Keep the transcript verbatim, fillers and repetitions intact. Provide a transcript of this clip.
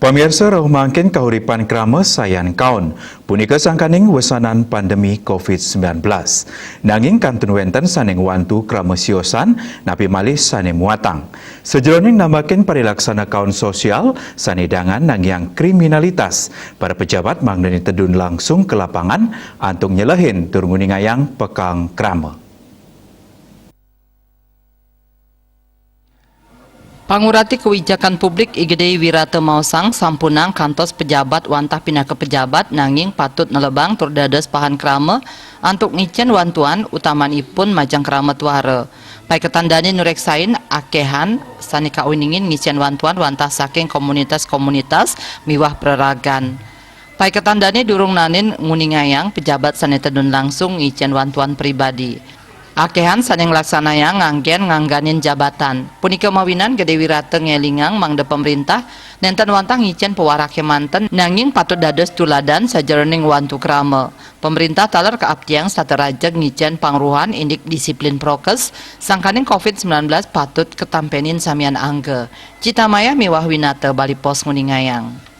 Pamirsa, rauh mangkin kahuripan krama sayan kaon. Punika sangkaning wesanan pandemi covid sembilan belas. Nanging kantun wenten sane ngwantu krama siosan, napi malih sane muatang. Sajeroning nambakin parilaksana kaon sosial, sane dangan nangiang kriminalitas, para pejabat mangdane tedun langsung ke lapangan antuk nyelehin tur nguningayang pekang krama. Pangurati kewijakan publik I Gede Wirata maosang sampunang kantos pejabat wantah pinaka pejabat nanging patut nelebang tur dados pahan krama antuk ngicen wantuan utamanipun majeng krama tuara. Paiketan dane nureksain akehan sane kauningin ngicen wantuan wantah saking komunitas-komunitas miwah praragan. Paiketan dane durung nanin nguningayang pejabat sane tedun langsung ngicen wantuan pribadi. Akehan sane nglaksanayang nganggen ngangganin jabatan. Punika mawinan Gede Wirata ngelingang mangda pamrintah nenten wantah ngicen pawarake manten nanging patut dados tuladan sajeroning wantu krama. Pamrintah taler kaaptiang sata rajeg ngicen pangruhan indik disiplin prokes, sangkaning covid sembilan belas patut katampenin samian angga. Cita Maya miwah Winata Bali Post nguningayang.